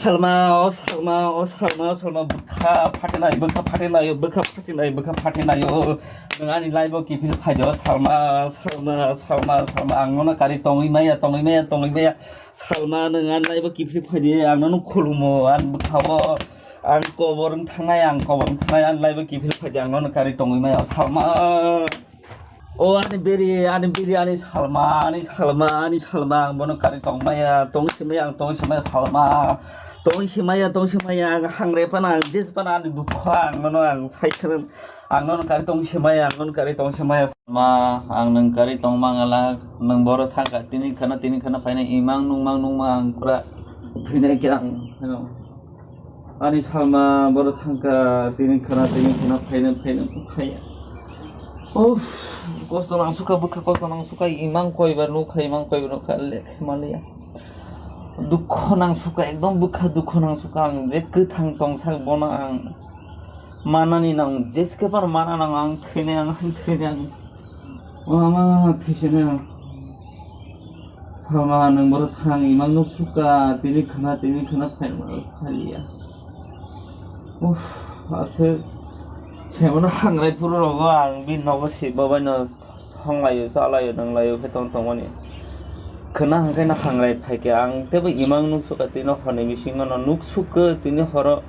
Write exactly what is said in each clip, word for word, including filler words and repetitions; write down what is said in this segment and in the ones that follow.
Salma, o Salma, o Salma, o Salma, bwkha phatinai, bwkha phatinai, bwkha phatinai, bwkha phatinai, o. Nwng ani live o kiphil phaidi, o Salma, Salma, Salma, Salma, ang nono kari tongwi maya, tongwi maya, tongwi maya. Salma, nwng ani live o kiphil phaidi, ang nono khulumo, ang bwkha o, ang kobor wng thangnai, ang kobor wng thangnai, ani live o kiphil phaidi, ang nono kari tongwi maya, o Salma. O ani beri, ani beri, ani Salma, ani Salma, ani Salma, ang bono kari tongmaya, tongwi simaya, ang tongwi simaya Salma, tongwi simaya, tongwi simaya, ang hangre pana, ang jes pana, ani dukha, ang nono, ang saikhe, ang nono kari tongwi simaya, ang nono kari tongwi simaya Salma, ang nwng kari tongma ngala, nwng boro thangkha, tini khana, tini khana phaina, imang nungmang nungma, ang pura thwinai khe ang, ano. Ani Salma boro thangkha, tini khana, tini khana, phaina, phaina, phaiya. Uff, kosto nangsukha, bwkha kosto nangsukha, imang koibar nukha, imang koibar nukha, lekhe maliya. Dukho nangsukha, ekdom bwkha dukho nangsukha, ang je kwthang tongsak bono ang manani nang, jeske par mana nang, ang thwinai, ang thwinai, ang. O ama, thwisinai ang. Salma, nwng boro thang, imang nuk sukha, tini khana, tini khana phaima phaliya. Uff, aswk semano hangrai phuru rogo ang bini nogo si babaino songlaio, chalaio, nwnglaio khe tong tongmani. Khwna hwnkhe no hangrai phaikhe ang teibo imang nuk sukha, tino horni bisingo no nuk sukha, tini horo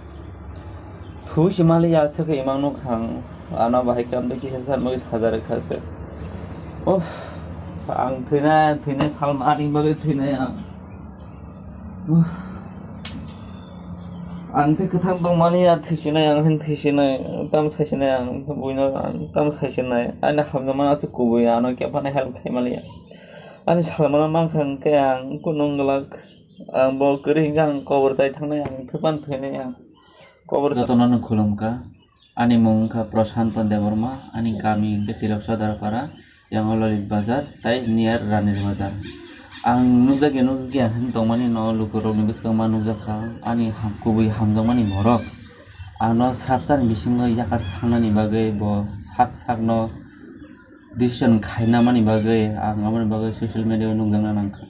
Thu si mali ya se khe imang nuk thang. Ano bahai kam de kisa san magi sajar kha se. Uff, ang thwina, thwina Salma ani bagwi thwina ang. Uff. Ang te kwthang tong mali ya, thwisinai ang hin thwisinai, tam saisinai ang, buino ang tam saisinai. Ani hamjakmani aswk kubui ano kepha no help khai mali ya. Ani Salma no mankha hwnkhe ang kunung glak. Ang bo kwrwi hwnkhe ang kobor chai thangnai ang, thwpan thwinai ang. Kobor sa- Jotono no khulumkha. Ani mung wngkha Prashanto Debbarma, ani kami hwnkhe Tilok Sodar Para, yang o Lolit Bazar, tai near Ranir Bazar. Ang nukjakya nukjakya hwn tongmani no lukurokni bwskango ma nukjakha, ani ham-, kubui hamjakmani borok. Ano srapsani bisingo yakar thangnani bagwi bo sak sakno decision khainamani bagwi ang aboni bagwi social media o nukjakna nangkha.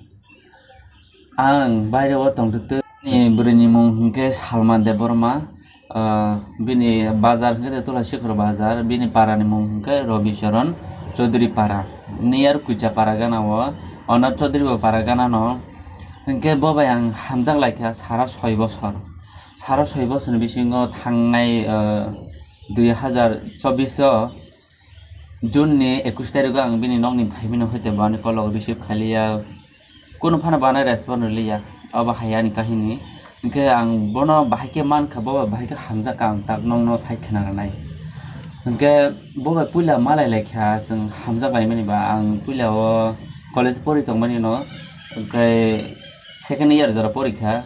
Ang baire o tongtwtwi. Ni bwrwini mung hwnkhe Salma Debbarma, ah, bini bazar hwnkhe Tulasikhor bazar, bini parani mung hwnkhe Robi Charan Chaudhary Para, near Kuicha Para gana o, ono Chaudhary bo Para gana no. Hwnkhe bo bai ang hamjak laikha sara soi bosor. Sara soi bosorni bisingo thangnai, ah, dui hazar chobbish o June ni ekush tarikh o ang bini nokni phaimani hoite bo ani kolok receive khailiya, kunu phano bo ano respond rwliya. Obo hai ani kahini. Hinkhe ang bono bahai khe mankha, bo bai bahai khe hamjakha, ang tak nokno sai khna rwnai. Hinkhe bo bai puila malai laikha, chwng hamjak laimani ba ang puila o college pori tongmani no, hinkhe second year jora porikha.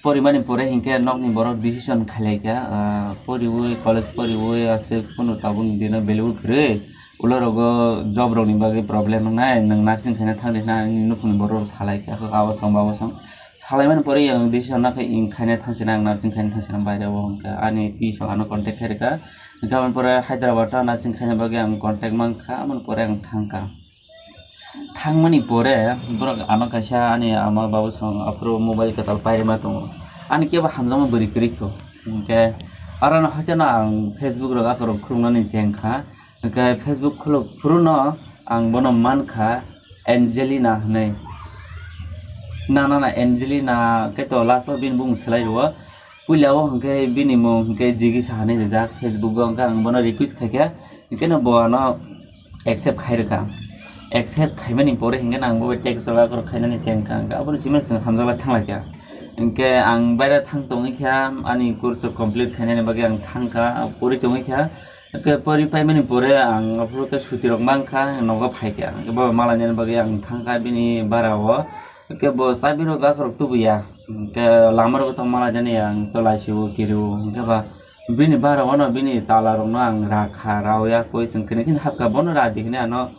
Porimani pore hinkhe nokni borok decision khailaikha, ah, poriwi, college poriwi aswk kunu tabuk dino value kwrwi, ulo rogo job rokni bagwi problem wngnai, nwng nursing khaina thangdi hwnna ani nukhungni borok rok salaikha, abo song, abo song. Salaimani pore ang decision nakha ing khaina thangsinai, ang nursing khaina thangsinai baire o hwnkhe ani P S O ano contact khairikha, hwnkhe aboni pore Hyderabad o nursing khaina bagwi ang contact mankha, aboni pore ang thangkha. Thangmani pore borok ano kaisa ani ama babu song aphuru mobile kwtal pairima tongo. Ani kebo hamjakma bwrwi kwrwi kho. Hinkhe aroni hoiteno ang Facebook rok akhorok khuluknani chengkha. Hinkhe Facebook khuluk phuruno ang bono mankha Angelina hwnwi. Na, na, na, Angelina khe to last o bini bumung swlai rwo. Puila o hwnkhe bini mung hwnkhe Jigisa hwnwi rijak Facebook o, hwnkhe ang bono request khaikha. Hinkhe no bo ano accept khai rwkha. Accept khaimani pore hinkhe ang bo text o akhor khainani se wngkha, hinkhe aboni simi chwng hamjak lai thang lai kha. Hinkhe ang baire thang tongwi kha, ani course complete khainani bagwi ang thang kha, pori tongwi kha. Hinkhe pori paimani pore ang aphuru khe suti rok man kha, nogo phai kha. Hinkhe bo malainani bagwi ang thang kha bini bara o. Hinkhe bo chabi rok akhor tubu ya. Hinkhe lama rok tong malainani ang to laisio kirio. Hinkhe ba bini bara o no bini tala rok no ang rakha, raoya koi chwng kini kini hapkha, bono radi hinwi ano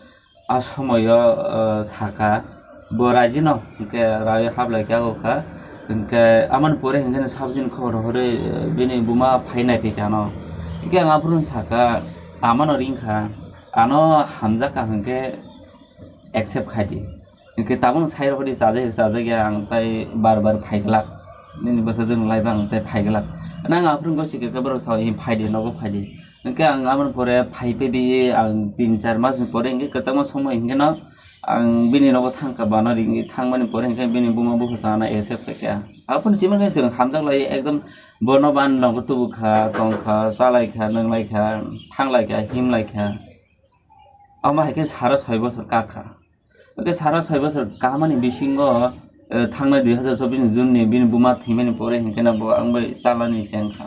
a somoyo, eh, saka, bo raji no, hinkhe rawi hablai khe ako kha, hinkhe amoni pore hinkhe sabjini khobor hore, eh, bini buma phai nai phi kha no, hinkhe ang aphuru saka, amano ring kha, ano hamjak kha hinkhe accept khai di, hinkhe tabuk sai rw di chajak chajak ya ang tai bar bar phai glak. Nini bwsajwk ni lai bang tei phai glak. Nang aphuru wngkha sikhe khe borok sao, "Hi phai di, nogo phai di." Hwnkhe ang aboni pore phai pedi ang tin char mas ni pore hwnkhe kwchangma somoi hwnkhe no ang bini nogo thangkha, bana ringwi thangmani pore hwnkhe bini buma bupha sana accept khaikha. Aphuru simi khe chwng hamjak lai ekdom bono ban nogo tubukha, tongkha, chalaikha, nwnglaikha, thanglaikha, himlaikha. Omo hai khe sara soi bosor kakha. Hwnkhe sara soi bosor kamani bisingo, eh, thangnai dui hazar chobbish ni June ni bini buma thwimani pore hwnkhe no bo ang bai chalani se wngkha.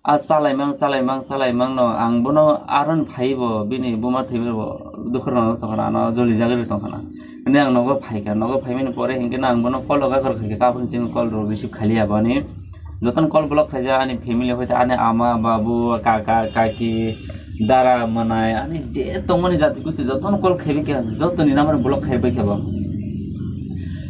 A chalaimang, chalaimang, chalaimang no ang bono aron phaibo bini buma thwimani bo dukhu rwna tongkha, ano joli jagwi tongkha na. Hwnwi ang nogo phaikha, nogo phaimani pore hwnkhe no ang bono call o gakhor khaikha, kaphuru chini call rok receive khaliya bani. Jotono call block khaijak ani family, hoite ani ama, babu, kaka, kaki, dara, mwnai, ani je tongmani jati kusi jotono call khaibai khe, jotoni number block khaibai khe bo.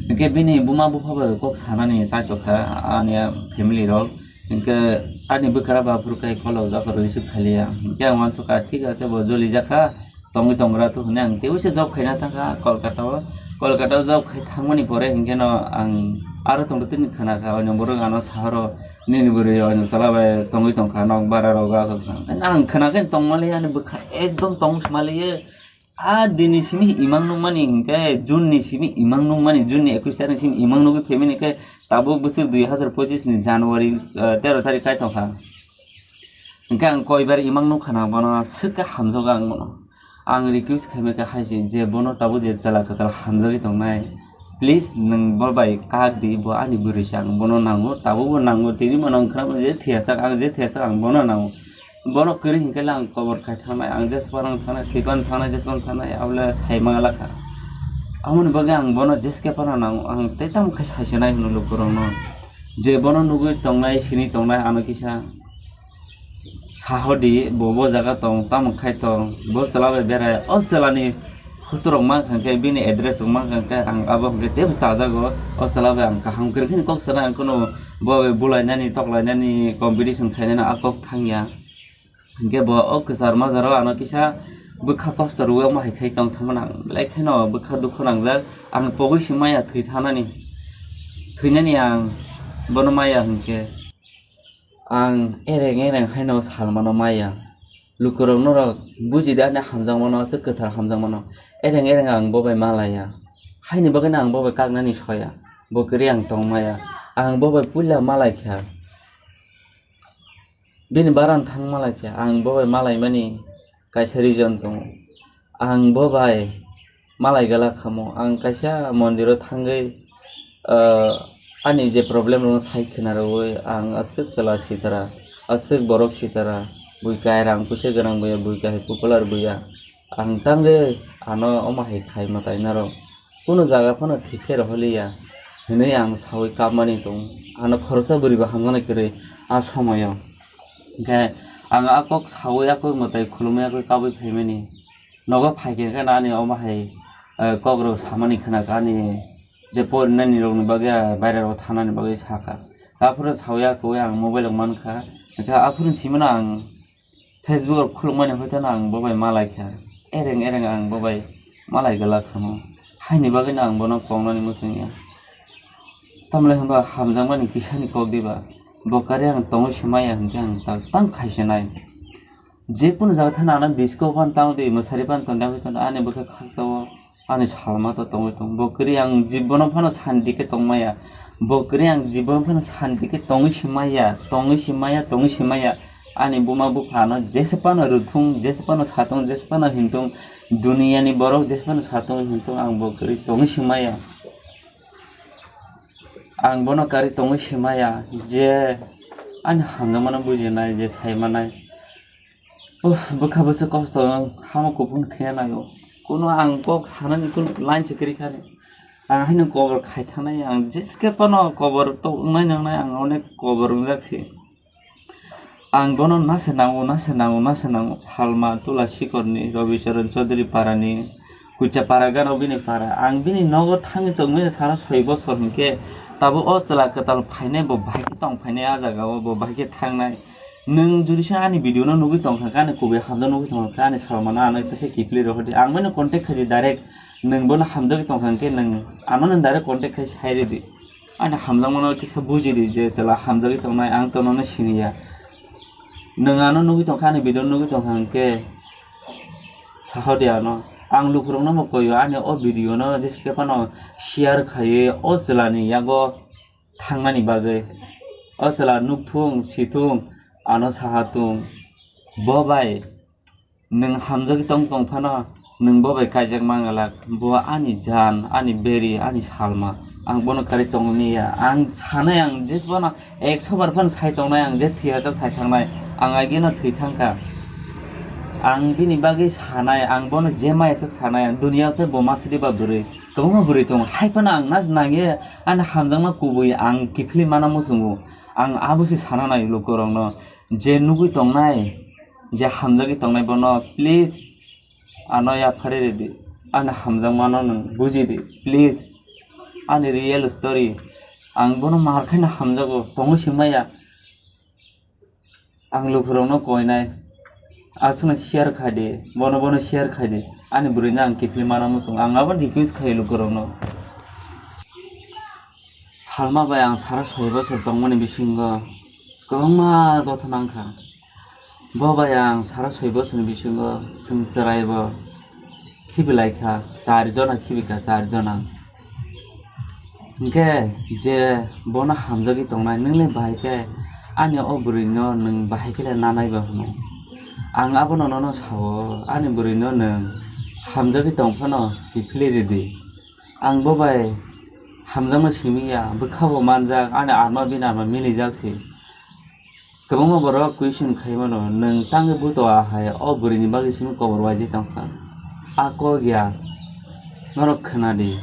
Hwnkhe bini buma bupha bai kok sanani chai tongkha ani family rok. Hwnkhe ani bwkra baphuru kai call o joto receive khaliya. Hwnkhe ang uansukha, thik ase, bo joli jakha, tongwi tongra to hwnwi ang teibo se job khaina thangkha Kolkata o. Kolkata o job khai thangmani pore hwnkhe no ang aro tongtwtwini khwnakha, oino borok ano sahoro nini bwrwi oino chwla bai tongwi tongkha, nok bara rok akhokha. Ang khwnakhe tongmali ani bwkha ekdom tong swmaliye. A dini simi imang nukmani hwnkhe June ni simi imang nukmani, June ni ekwis tarikh ni simi imang nukwi phaimani khe tabuk bwswk dui hazar pochis ni January, eh, tero tarikh kai tongkha. Hwnkhe ang koibar imang nukha na bono swk khe hamjago ang bono. Ang request khaimai kha hai se je bono tabuk je chwla kwtal hamjagwi tongnai. Please nwng bo bai kak di, bo ani bwrwi se, ang bono nango, tabuk bo nango, tini bo nang khna je thiyasa ang je thiyasa ang bono nango. Bono kwrwi hwnkhe le ang kobor khai thangnai, ang jesa phano thangnai, thwi phano thangnai, jesa phano thangnai, abole sai mangala kha. Aboni bagwi ang bono jeske phano nango, ang tei tamo khai sai se nai hwnwi lukurokno. Je bono nugwi tongnai, sini tongnai, ano kisa sahodi, bo bo jaga tong, tamo khai tong, bo chwla bai berai, o chwlani photo rok mankha khe, bini address rok mankha khe, ang abo hwnkhe teibo chajago, o chwla bai ang kaham kwrwi kheno kok sanai, ang kheno bo bai bulainani, toklainani, competition khainani a kok thangya. Hwnkhe bo o kwchar majaro ano kisa bwkha kosto rwui omo hai khai tong thangmani ang belai kheno bwkha dukhu nangjak, ang pogwi se maya thwi thanani, thwinani ang bono maya hwnkhe. Ang ereng ereng haino salmano maya. Lukurok norok buji di ani hamjakmano, aswk kwthar hamjakmano. Ereng ereng ang bo bai malaya. Haini bagwino ang bo bai kaknani soya. Bo kwrwi ang tong maya. Ang bo bai puila malaikha. Bini baran thang malaikha. Ang bo bai malaimani kaisa reason tongo. Ang bo bai malai gala khamo. Ang kaisa mondiro thangwi, ah, ani je problem rokno sai khna rwui ang aswk chwla sitara, aswk borok sitara, bui kahai rang puisa gwnang buya, bui kahai popular buya. Ang tangwi ano omo hai khai mwtai narok. Kuno jaga phano thik khe rohorliya hinwi ang saui kapmani tongo. Ano khoroksa bwrwi bo hamjaknai kwrwi a somoyo. Hwnkhe ang a kok saui, a kok mwtai khulumui, a kok kabui phaimani. Nogo phaikhe khe ani omo hai, eh, kokrok samani khwnakha ani je porinani rokni bagwi, ah, baire rok thanani bagwi sakha. Aphuru saui a koi ang mobile rok mankha. Hwnkhe aphuru simano ang Facebook rok khulukmani hoitano ang bo bai malaikha. Ereng ereng ang bo bai malai gala khamo. Haini bagwino ang bono kongnani muchungya. Tamle hwnba hamjakmani kisani kok diba. Bo kari ang tongwi se maya hwnkhe ang tak tang khai se nai. Je kunu jaga thana ano disco phan tang di, mwsari phan tong di, ani bwkha khaksa o ani salma to tongwi tong. Bo kwrwi ang jibono phano santi khe tong maya. Bo kwrwi ang jibono phano santi khe tongwi se maya, tongwi se maya, tongwi se maya. Ani buma bupha ano jesa phano rwthung, jesa phano satung, jesa phano hintung, duniya ni borok jesa phano satung hintung, ang bo kwrwi tongwi se maya. Ang bono kwrwi tongwi se maya, je ani hamjakmano bujinai, je sai manai. Uff, bwkha bwswk kosto, hamo kuphung thwiya naio. Kuno ang kok sanani kuno line se kwrwi kha ni. Ang haino kobor khai thanai, ang jeske phano kobor to wngnai nangnai, ang onek kobor wngjak se. Ang bono nase nango, nase nango, nase nango. Salma, Tula Sikorni, Robi Charan Chaudhary parani, Kucha para gana bini para. Ang bini nogo thangwi tongmani sara soi bosor hinkhe, tabuk o chwla kwtal phainai, bo bahai khe tong phainai, a jaga o bo bahai khe thangnai. Nwng jodi se ani video no nugwi tongkha khe, ani kubui hamjak nugwi tongkha khe, ani salmano ano teisa kiphilwi rohordi. Ang bono contact khaidi direct, nwng bono hamjagwi tongkha khe nwng ano nwng direct contact khai sai rwdi. Ani hamjakmano kisa bujidi je chwla hamjagwi tongnai, ang to nono siniya. Nwng ano nugwi tongkha, ani video nugwi tongkha hwnkhe sahodi ano. Ang lukurokno bo koyo ani o video no jesa khe phano share khaiwi o chwlani yago thangnani bagwi. O chwla nukthung, sithung, ano sahatung. Bo bai nwng hamjagwi tong tong phano nwng bo bai kaijak mangalak. Bo ani jan, ani beri, ani salma. Ang bono karwi tongni ya. Ang sanai, ang jesbano ekso bar phano sai tongnai, ang je thwi hajak sai thangnai. Ang agino thwi thangkha. Ang bini bagwi sanai, ang bono je maya sak sanai, ang duniya tei bo ma sidi ba bwrwi. Kwbangma bwrwi tongo. Hai phano ang nas nangye ani hamjakma kubui ang kiphilwi mana muchungo. Ang abo se sana nai lukurokno. Je nugwi tongnai, je hamjagwi tongnai bono please ano yapharwi ridi. Ani hamjakmano nwng bujidi, please. Ani real story. Ang bono mar khaino hamjago, tongwi se maya. Ang lukurokno koinai. Aswkno share khai di, bono bono share khai di. Ani bwrwino ang kiphilwi mana muchung. Ang abono request khai lukurokno. Salma bai ang sara soi bosor tongmani bisingo kwbangma gothona wngkha. Bo bai ang sara soi bosorni bisingo chwng chwraibo khibilaikha, char jona khibikha, char jona. Hinkhe je bono hamjagwi tongnai, nwng le bahai khe ani o bwrwino nwng bahai khe le nanai ba hwnwi. Ang abono nono sao, ani bwrwino nwng hamjagwi tong phano kiphilwi ridi. Ang bo bai hamjakma simi ya, bwkha bo manjak, ani ama bini ama milijak se. Kwbangma borok question khai mano, nwng tangwi buto ahai o bwrwini bagwi simi kobor waijak tongkha. A kok ya, norok khna di.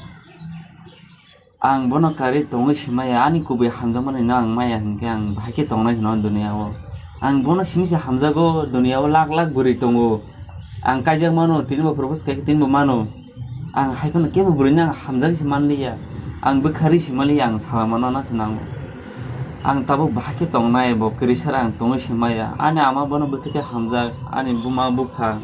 Ang bono karwi tongwi si maya, ani kubui hamjakmani no ang maya hinkhe ang bahai khe tongnai hino duniya o. Ang bono simi se hamjago, duniya o lak lak bwrwi tongo. Ang kaijak mano, tini bo propose khaikhe tini bo mano. Ang hai phano kebo bwrwino ang hamjagwi se manliya. Ang bwkha ri se manliya, ang salamano no se nango. Ang tabuk bahai khe tongnai, bo kwrwi sara ang tongwi se maya. Ani ama bono bwswk khe hamjak, ani buma bupha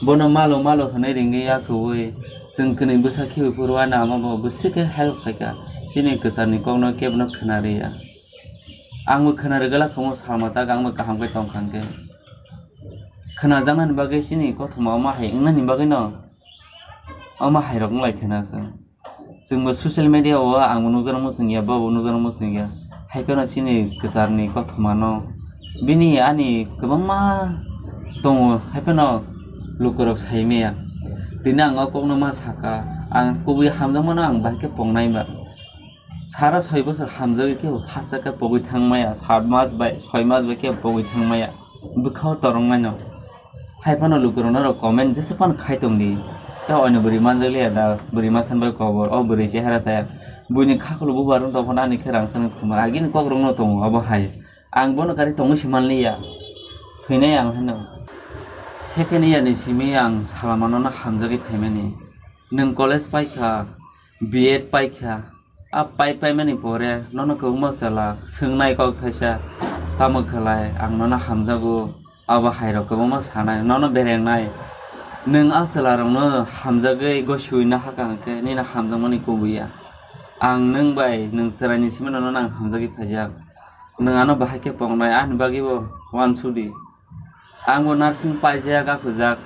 bono malo malo hwnwi ringwi ya kwrwi. Chwng kwnwi bwsa khibi phuru ani ama bo bwswk khe help khaikha. Chini kwcharni kokno kebono khna rwya. Ang bo khna rwgwlak khamu salma tak, ang bo kaham khe tongkha hwnkhe. Khnajaknani bagwi chini kothoma omo hai wngnani bagwino omo hairok wnglai khe na chwng. Chwngbo social media o ang bo nukjakno muchung ya, bo bo nukjakno muchung ya. Hai phano chini kwcharni kothomano bini ani kwbangma tongo, hai phano lukurok sai maya. Tini ang o kokno ma saka, ang kubui hamjakmano ang bahai khe pongnai ba. Sara soi bosor hamjagwi khe bo khaksa khe pogwi thang maya, sat mas bai, soi mas bai khe pogwi thang maya. Bwkha o torong naino. Hai phano lukurok norok comment jesa phano khai tong di. Ta oino bwrwi manjak liya da, bwrwi masan bai kobor, o bwrwi chehara saya. Buini khakulo bubar wng tong phano ani khe rang sani khumar. Agini kokrok no tongo obo hai. Ang bono karwi tongwi se manliya. Thwinai ang hino. Second year ni simi ang salamano no hamjagwi phaimani. Nwng college paikha, B Ed paikha. A pai paimani pore nono kwbangma chwla swngnai kok thaisa, tamo khlai ang nono hamjago, abo hairok kwbangma sanai, nono berengnai. Nwng a chwlarokno hamjagwi gosiui nahakha hwnkhe nini hamjakmani kubui ya. Ang nwng bai nwng chwraini simi nono ang hamjagwi phaijak. Nwng ano bahai khe pongnai, ani bagwi bo uansukdi. Ang bo nursing paijak, akhujak,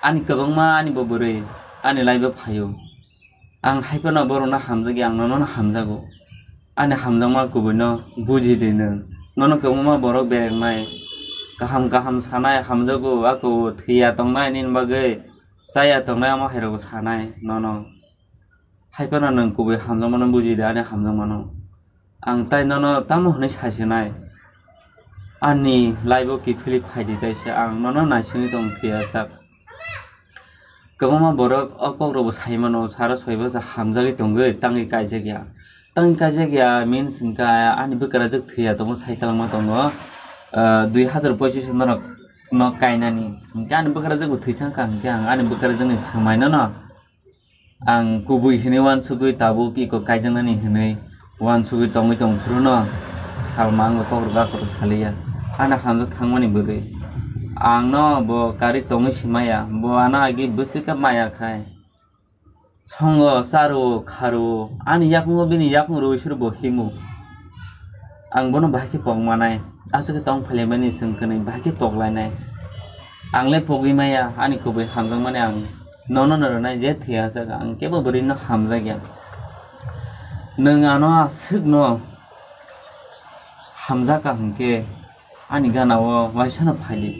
ani kwbangma ani bo bwrwi ani life o phaio. Ang hai phano borokno hamjakya, ang nono hamjago. Ani hamjakma kubuino buji di nwng. Nono kwbangma borok berengnai, kaham kaham sanai, hamjago, ako thwiya tongnai nini bagwi, chaya tongnai, omo hai rokbo sanai nono. Hai phano nwng kubui hamjakmano buji di, ani hamjakmano. Ang tai nono tamo hwnwi saisinai? Ani life o kiphilwi phai di taisa, ang nono naisingwi tong thwiya sak. Kwbangma borok o kokrokbo sai mano, sara soi bwsa hamjagwi tongwi tangwi kaijakya. Tangwi kaijakya means hwnkha ani bwkrajwk thwiya tongo, sai kwlangma tongo, ah, dui hazar pochish o norok no kainani. Hwnkhe ani bwkrajwkbo thwi thangkha, hwnkhe ang ani bwkrajwkni swmaino no ang kubui hwnwi uansugwi tabuk iko kaijaknani hwnwi uansugwi tongwi tong phuru no salma ang kokrok akorok saliya. Ani hamjak thangmani bwrwi ang no bo karwi tongwi si maya, bo ano agi bwswk khe maya khai. Songo, charo, kharo, ani yakungo bini yakung rwi suru bo himo. Ang bono bahai khe pok manai, aswk khe tong phailaimani chwng kwnwi bahai khe pok lainai. Ang le pogwi maya, ani kubui hamjakmani ang nono no rwnai je thwi aswk, ang kebo bwrwi no hamjakya. Nwng ano aswk no hamjakha hwnkhe ani gana o waisa no phaidi.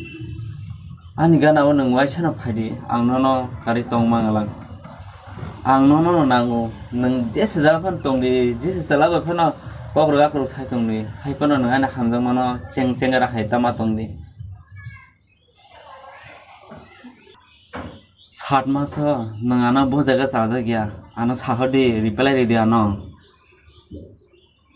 Ani gana o nwng waisa no phaidi, ang nono karwi tong manglak. Ang nono no nango, nwng jesa jaga phano tongdi, jesa chwla bai phano kokrok akorok sai tongdi, hai phano nwng ani hamjakmano cheng cheng ra hai tama tongdi. Sat maso nwng ano bo jaga chajakya, ano sahordi, reply ridi ano.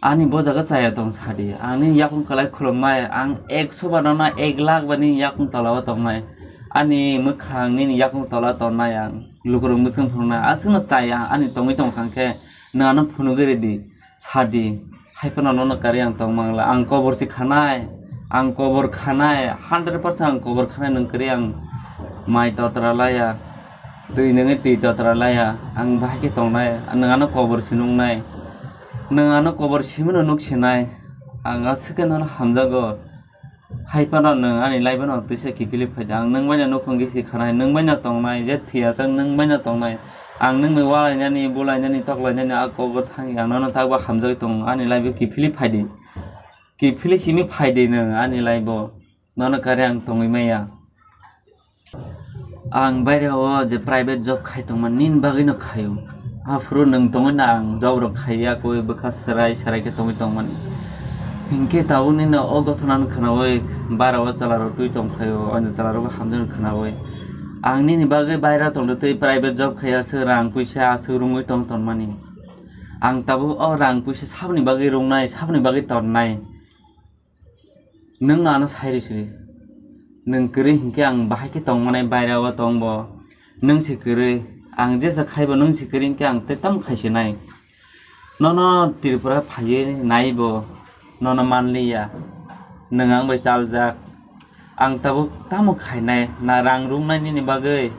Ani bo jaga chaya tong sadi. Ang nini yakung kwlai khulumnai. Ang ekso ba nono ek lakh ba nini yakung tola o tongnai. Ani mwkhang nini yakung tola tongnai ang. Lukurok mwswng phunuknai. Aswkno chaya ani tongwi tongkha khe nwng ano phunugwi ridi. Sadi. Hai phano nono karwi ang tong mangla. Ang kobor se khanai. Ang kobor khanai. Hundred percent ang kobor khanai nwng kwrwi ang mai totra laya. Twi nungwi twi totra laya, ang bahai khe tongnai, nwng ano kobor se nuknai, nwng ano kobor simano nuk sinai, ang aswk khe nono hamjago. Hai phano nwng ani life-o no twisa kiphilwi phaidi, ang nwng bai no nukhung gisi khanai, nwng bai no tongnai, je thwi aswk nwng bai no tongnai, ang nwng bai walainani, bulainani, toklainani, a kobor thangwi ang nono takbo hamjagwi tongo, ani life-o kiphilwi phaidi, kiphilwi simi phaidi nwng ani life-o, nono karwi ang tongwi maya. Ang baire o je private job khai tongmani nini bagwi no khaio. Aphuru nwng tongwi na ang job rok khaiya koi bwkha serai serai khe tongwi tongmani. Hinkhe tabuk nini o gothona no khwnawi bara o chwla rok twi tong khaio, o chwla rok hamjak no khwnawi. Ang nini bagwi baire tongtwi private job khaiya se rang puisa aswk rwngwi tong tongmani. Ang tabuk o rang puisa saboni bagwi rwngnai, saboni bagwi tornai. Nwng no ano sai rw sidi. Nwng kwrwi hinkhe ang bahai khe tong manai, baire o tong bo. Nwng se kwrwi. Ang jesa khai bo nwng se kwrwi hinkhe ang tei tamo khai se nai. Nono Tripura phaiwi nai bo. Nono manliya. Nwng ang bai chaljak. Ang tabuk tamo khainai. Na rang rwngnai nini bagwi.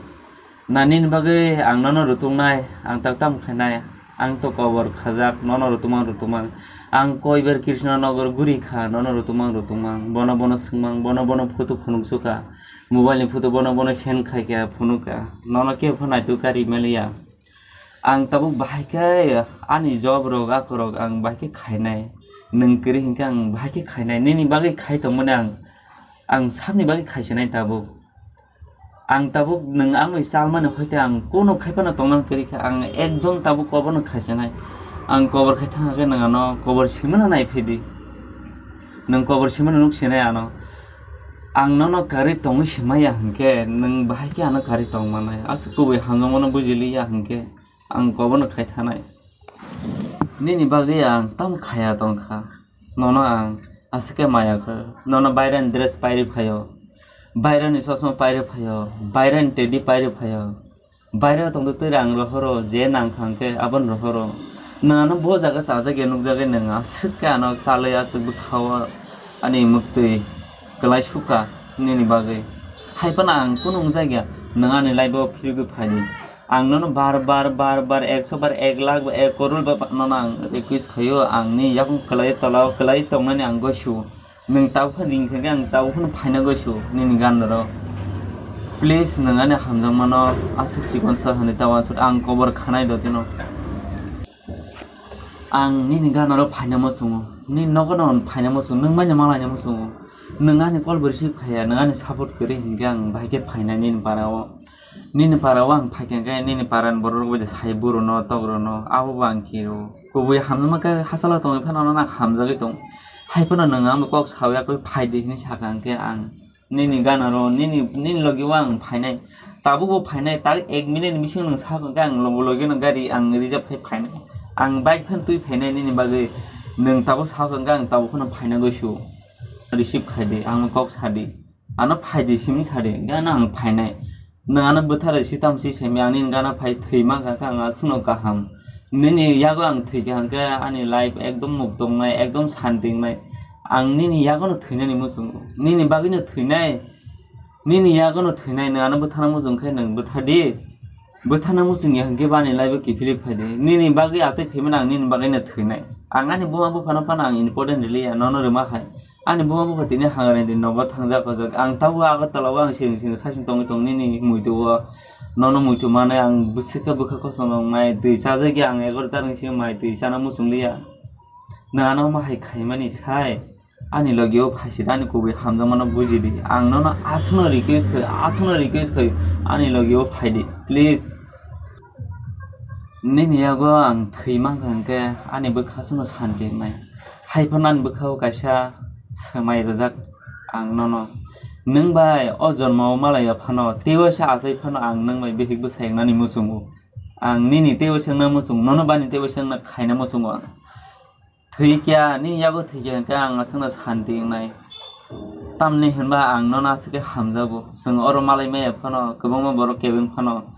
Na nini bagwi ang nono rwtwknai, ang tak tamo khainai, ang to kobor khajak, nono rwtwkmang rwtwkmang. Ang koiber Krishnanagar guri kha, nono rwtwkmang rwtwkmang, bono bono swngmang, bono bono photo phunuksuka, mobile ni photo bono bono send khaikha, phunukha, nono kebo pho naitugkha rimaliya. Ang tabuk bahai khe ani job rok, akorok ang bahai khe khainai, nwng kwrwi hinkhe ang bahai khe khainai, nini bagwi khai tongmani ang, ang sabni bagwi khaisinai tabuk. Ang tabuk nwng ang bai chalmani hoi tei ang kono khai phano tongna kwrwi kha, ang ekdom tabuk kobor no khaisinai. Ang kobor khai thangkhe nwng ano kobor simano nai phidi. Nwng kobor simano nuk sinai ano. Ang nono karwi tongwi simaya hinkhe nwng bahai khe ano karwi tong manai. Aswk kubui hamjakmano bujiliya hinkhe ang kobor no khai thanai. Nini bagwi ang tamo khaya tongkha. Nono ang aswk khe maya khe. Nono bairani dress pairwi phaio. Bairani chosma pairwi phaio. Bairani teddy pairwi phaio. Bairao tongtwi twi rang rohoro, je nang kha hwnkhe abono rohoro. Nwng ano bo jaga chajakya nukjagwi nwng aswk khe ano chalwi aswk bwkhao ani mwktwi kwlai sukha nini bagwi. Hai phano ang kunu wngjakya, nwng ani life-o phirigwi phaidi. Ang nono bar bar bar bar ekso bar ek lakh ba ek koror ba nono ang request khaio, ang nini yakung kwlai tola o kwlai tongnani ang gosio. Nwng tabuk phano ring kha khe ang tabuk phano phaina gosio nini ganaro. Please nwng ani hamjakmano aswk chikon sa hwnwi ta uansuk ang kobor khanai do tino. Ang nini ganaro phaina muchungo, nini nogo no phaina muchungo, nwng bai no malaina muchungo. Nwng ani call bo receive khaiya, nwng ani support kwrwi hinkhe ang bahai khe phainai nini para o. Nini para o ang phaikha khe nini para ni borok rok bai sai buro no tok rw no abo bo ang khe rw. Kubui hamjakma khe hachalo tongwi phano nono ang hamjagwi tong. Hai phano nwng ang bai kok sawi yakwi phaidi hinwi sakha hwnkhe ang nini gana rw nini nini logi o ang phainai. Tabuk bo phainai tak ek minute ni bisingo nwng sakha hwnkhe ang logi logi no gari ang reserve khai phainai. Ang bike phano twi phainai nini bagwi nwng tabuk sakha hwnkhe ang tabuk phano phaina gosio. Receive khaidi ang kok sadi. Ano phaidi simi sadi, gana ang phainai. Nwng ano bwtharwi sitam si semi, ani gana phai thwima kha khe ang aswkno kaham. Nini yago ang thwikha hwnkhe ani life ekdom muktongnai, ekdom santi wngnai. Ang nini yagono thwinani muchungo. Nini bagwino thwinai, nini yagono thwinai, nwng ano bwthana muchung khe nwng bwthadi. Bwthana muchung ya hwnkhe bani laibo kiphilwi phaidi. Nini bagwi achai phaimano ang nini bagwino thwinai. Ang ani buma buphano phano ang important rwliya, nono rwma hai. Ani buma bupha tini hangrani di nogo thangjak hojak. Ang tabuk Agartala o ang siring siring saichung tongwi tong nini muitu o. Nono muitu manwi ang bwswk khe bwkha kosong wngnai. Twi chajagya ang egarotar ni simi mai twi chana muchung liya. Nwng ano ma hai khaimani sai. Ani logi o phaisidi, ani kubui hamjakmano bujidi. Ang nono aswkno request khaio, aswkno request khaio, ani logi o phaidi, please. Nini yago ang thwi mankha hwnkhe ani bwkha aswkno santi wngnai. Haiphano ani bwkha o kaisa swmai rwjak ang nono. Nwng bai o jormo o malaiya phano, teibo se achai phano ang nwng bai bihik bwsai wngnani muchungo. Ang nini teibo se wngna muchungo, nono bani teibo se wngna khaina muchungo ang. Thwi kya, nini yago thwi kya hwnkhe ang aswkno santi wngnai. Tamni hwnba ang nono aswk khe hamjago. Chwng oro malai maya phano, kwbangma borok kebeng phano.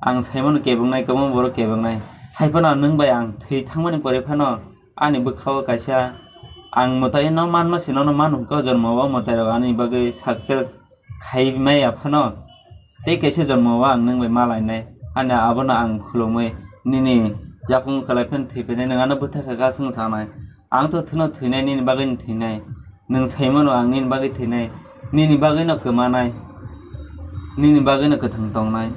Ang saimano kebengnai, kwbangma borok kebengnai. Hai phano nwng bai ang thwi thangmani pore phano ani bwkha o kaisa ang mwtai no manma si nono manu hwnkhe o jormo o mwtai rok ani bagwi success khai maya phano. Tei kaisa jormo o ang nwng bai ma lainai. Ani abono ang khulumwi nini yakung kwlai phano thwi phainai, nwng ano bwtha kha kha chwng sanai. Ang to thwno thwinai, nini bagwino thwinai. Nwng saimano ang nini bagwi thwinai. Nini bagwino kwmanai. Nini bagwino kwthang tongnai.